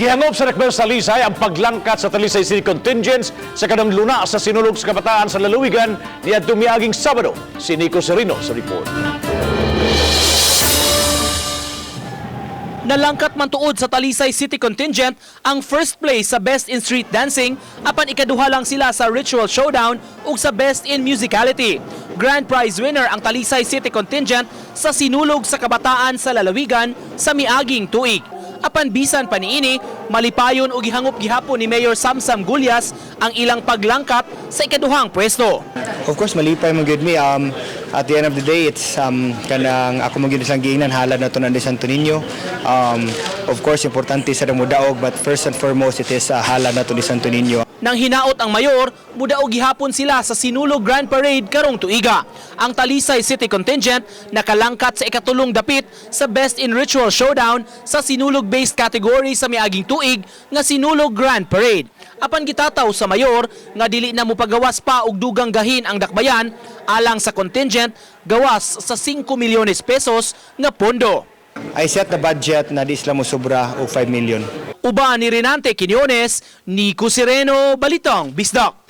Gihangop sa Dakbayan sa Talisay ang paglangkat sa Talisay City Contingents sa kadang luna sa Sinulog sa Kabataan sa lalawigan niadtong miaging Sabado. Si Nico Serino sa report. Nalangkat man tuod sa Talisay City Contingent ang first place sa Best in Street Dancing, apan ikaduha lang sila sa Ritual Showdown ug sa Best in Musicality. Grand prize winner ang Talisay City Contingent sa Sinulog sa Kabataan sa lalawigan sa miaging tuig. Apan bisan pa niini, malipayon ug gihangop gihapon ni Mayor Samsam Gullas ang ilang paglangkat sa ikaduhang pwesto. Of course, malipay man gyud mi. At the end of the day, it's kanang ako man gyud isang giingnan, halad nato na Santo Niño. Of course, importante sa mudaog, but first and foremost, it is halad nato ni Santo Niño. Nang hinaot ang mayor, mudaog gihapon sila sa Sinulog Grand Parade karong tuiga. Ang Talisay City Contingent nakalangkat sa ikatulong dapit sa Best in Ritual Showdown sa Sinulog-based category sa miaging tuig nga Sinulog Grand Parade. Apan gitataw sa mayor nga dili na mopagawas pa og dugang gahin ang dakbayan alang sa contingent gawas sa 5 milyones pesos nga pondo. I set the budget na di sila mo sobra og 5 million. Uban ni Renante Quiñones, Nico Sereno, Balitang Bisdak.